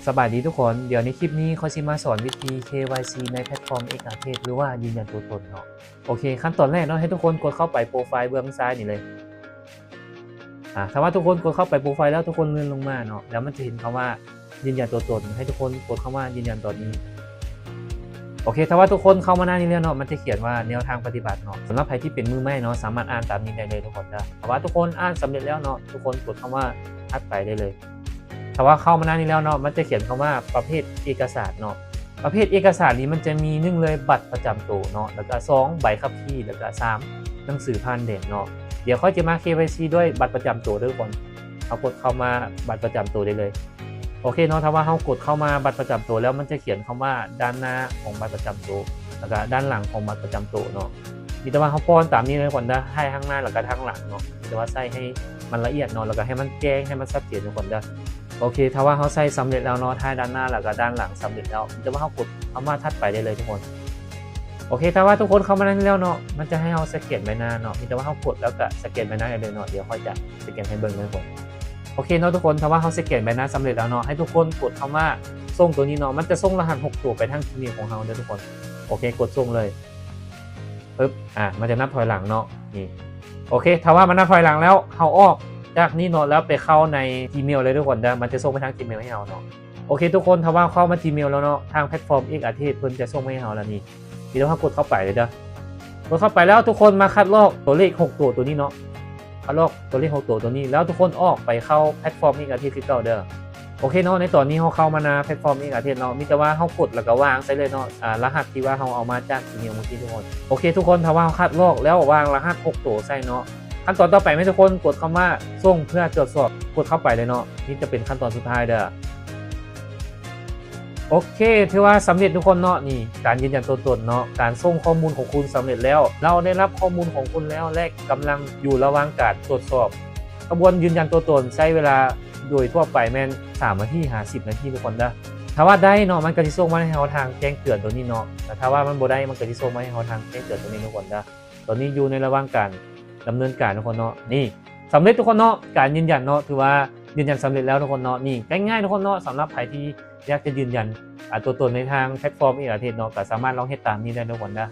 ສະບາຍດີທຸກຄົນ, ດຽວໃນຄລິບນີ້ຂ້ອຍຊິມາສອນວິທີ ເຄວາຍຊີ ໃນແພລດຟອມ ເອັກອາເທດ ຫຼືວ່າຢືນຢັນຕົວຕົນເນາະ. ໂອເຄ, ຂັ້ນຕອນແລກເນາະ, ໃຫ້ທຸກຄົນກົດເຂົ້າໄປໂປຣໄຟເບື້ອງຊ້າຍນີ້ເລີຍ. ອາ ຖ້າວ່າທຸກຄົນກົດເຂົ້າໄປໂປຣໄຟແລ້ວ, ທຸກຄົນເລື່ອນລົງມາເນາະ, ແລ້ວມັນຈະເຫັນຄຳວ່າຢືນຢັນຕົວຕົນ, ໃຫ້ທຸກຄົນກົດຄຳວ່າຢືນຢັນຕອນນີ້. ໂອເຄ, ຖ້າວ່າທຸກຄົນເຂົ້າມາໜ້ານີ້ແລ້ວເນາະ, ມັນຈະຂຽນວ່າແນວທາງປະຕິບັດເນາະ. ສຳລັບໃຜທີ່ເປັນມືໃໝ່ເນາະ, ສາມາດອ່ານຕາມນີ້ໄດ້ເລີຍທຸກຄົນເດີ. ຖ້າວ່າທຸກຄົນອ່ານສຳເລັດແລ້ວເນາະ, ທຸກຄົນກົດຄຳວ່າຖັດໄປໄດ້ເລີຍ. ຖ້າວ່າເຂົ້າມາໜ້ານີ້ແລ້ວເນາະ, ມັນຈະຂຽນຄຳວ່າປະເພດເອກະສານເນາະ. ປະເພດເອກະສານນີ້ມັນຈະມີ ໜຶ່ງເລີຍ ບັດປະຈຳໂຕເນາະ, ແລ້ວກະ ສອງ ໃບຂັບຂີ່, ແລ້ວກະ ສາມ ໜັງສືຜ່ານແດນເນາະ. ດຽວຂ້ອຍຈະມາ ເຄວາຍຊີ ດ້ວຍບັດປະຈຳໂຕເດີທຸກຄົນ. ເຮົາກົດເຂົ້າມາບັດປະຈຳໂຕໄດ້ເລີຍ. ໂອເຄເນາະ, ຖ້າວ່າເຮົາກົດເຂົ້າມາບັດປະຈຳໂຕແລ້ວ, ມັນຈະຂຽນຄຳວ່າດ້ານໜ້າຂອງບັດປະຈຳໂຕ ແລ້ວກະດ້ານຫຼັງຂອງບັດປະຈຳໂຕເນາະ. ມີແຕ່ວ່າເຮົາປ້ອນຕາມນີ້ເລີຍທຸກຄົນເດີ, ຖ່າຍທາງໜ້າ ແລ້ວກະທາງຫຼັງເນາະ. ມີແຕ່ວ່າໃສ່ໃຫ້ມັນລະອຽດເນາະ, ແລ້ວກະໃຫ້ມັນແຈ້ງ ໃຫ້ມັນຊັດເຈນທຸກຄົນເດີ. ໂອເຄ, ຖ້າວ່າເຮົາໃສ່ສຳເລັດແລ້ວເນາະ, ຖ່າຍດ້ານໜ້າ ແລ້ວກະດ້ານຫຼັງສຳເລັດແລ້ວ, ມີແຕ່ວ່າເຮົາກົດຄຳວ່າຖັດໄປໄດ້ເລີຍທຸກຄົນ. ໂອເຄ, ຖ້າວ່າທຸກຄົນເຂົ້າມາໃນນີ້ແລ້ວເນາະ, ມັນຈະໃຫ້ເຮົາສະແກນໃບໜ້າເນາະ. ມີແຕ່ວ່າເຮົາກົດແລ້ວກະສະແກນໃບໜ້າໄດ້ເລີຍເນາະ. ດຽວຂ້ອຍຈະສະແກນໃຫ້ເບິ່ງເດີທຸກຄົນ. ໂອເຄເນາະທຸກຄົນ, ຖ້າວ່າເຮົາສະແກນໃບໜ້າສຳເລັດແລ້ວເນາະ, ໃຫ້ທຸກຄົນກົດຄຳວ່າສົ່ງໂຕນີ້ເນາະ. ມັນຈະສົ່ງລະຫັດຫົກໂຕໄປທາງ Gmail ຂອງເຮົາເດີທຸກຄົນ. ໂອເຄ, ກົດສົ່ງເລີຍ. ປຶບ ອາ ມັນຈະນັບຖອຍຫຼັງເນາະ. ນີ້ ໂອເຄ, ຖ້າວ່າມັນນັບຖອຍຫຼັງແລ້ວ, ເຮົາອອກຈາກນີ້ເນາະ, ແລ້ວໄປເຂົ້າໃນ Gmail ເລີຍທຸກຄົນເດີ. ມັນຈະສົ່ງໄປທາງ Gmail ໃຫ້ເຮົາເນາະ. ໂອເຄທຸກຄົນ, ຖ້າວ່າເຂົ້າມາ Gmail ແລ້ວເນາະ, ທາງແພລດຟອມ ເອັກອາເທດ ເພິ່ນຈະສົ່ງມາໃຫ້ເຮົາແລ້ວນີ້. ນີ້ ເຮົາກົດເຂົ້າໄປເລີຍເດີ. ກົດເຂົ້າໄປແລ້ວ, ທຸກຄົນມາຄັດລອກຕົວເລກຫົກໂຕໂຕນີ້ເນາະ. ຄັດລອກຕົວເລກຫົກໂຕໂຕນີ້, ແລ້ວທຸກຄົນອອກໄປເຂົ້າແພລດຟອມ ເອັກອາເທດ ຄືເກົ່າເດີ. ໂອເຄເນາະ, ໃນຕອນນີ້ເຮົາເຂົ້າມາໜ້າແພລດຟອມ ເອັກອາເທດ ເນາະ. ມີແຕ່ວ່າເຮົາກົດ ແລ້ວກະວາງໃສ່ເລີຍເນາະ, ອາ ລະຫັດທີ່ວ່າເຮົາເອົາມາຈາກ Gmail ມື້ກີ້ທຸກຄົນ. ໂອເຄທຸກຄົນ, ຖ້າວ່າເຮົາຄັດລອກແລ້ວ, ວາງລະຫັດຫົກໂຕໃສ່ເນາະ. ຂັ້ນຕອນຕໍ່ໄປ ໃຫ້ທຸກຄົນກົດຄຳວ່າ ສົ່ງເພື່ອກວດສອບ, ກົດເຂົ້າໄປເລີຍເນາະ. ນີ້ຈະເປັນຂັ້ນຕອນສຸດທ້າຍເດີ. ໂອເຄ, ຖືວ່າສຳເລັດທຸກຄົນເນາະ. ນີ້ ການຢືນຢັນຕົວຕົນເນາະ, ການສົ່ງຂໍ້ມູນຂອງຄຸນສຳເລັດແລ້ວ. ເຮົາໄດ້ຮັບຂໍ້ມູນຂອງຄຸນແລ້ວ ແລະ ກຳລັງຢູ່ລະຫວ່າງການກວດສອບ. ຂະບວນຢືນຢັນຕົວຕົນໃຊ້ເວລາໂດຍທົ່ວໄປແມ່ນສາມນາທີຫາສິບນາທີທຸກຄົນເດີ. ຖ້າວ່າໄດ້ເນາະ, ມັນກະຊິສົ່ງມາໃຫ້ເຮົາທາງແຈ້ງເຕືອນໂຕນີ້ເນາະ, ແລະ ຖ້າວ່າມັນບໍ່ໄດ້, ມັນກະຊິສົ່ງມາໃຫ້ເຮົາທາງແຈ້ງເຕືອນໂຕນີ້ທຸກຄົນເດີ. ຕອນນີ້ຢູ່ໃນລະຫວ່າງການດຳເນີນການທຸກຄົນເນາະ. ນີ້ ສຳເລັດທຸກຄົນເນາະ, ການຢືນຢັນເນາະ ຖືວ່າຢືນຢັນສຳເລັດແລ້ວທຸກຄົນເນາະ. ນີ້ ງ່າຍໆທຸກຄົນເນາະ, ສຳລັບໃຜທີ່ຢາກຈະຢືນຢັນ ອາ ຕົວຕົນໃນທາງແພລດຟອມ ເອັກອາເທດ ເນາະ, ກະສາມາດລອງເຮັດຕາມນີ້ໄດ້ທຸກຄົນເດີ.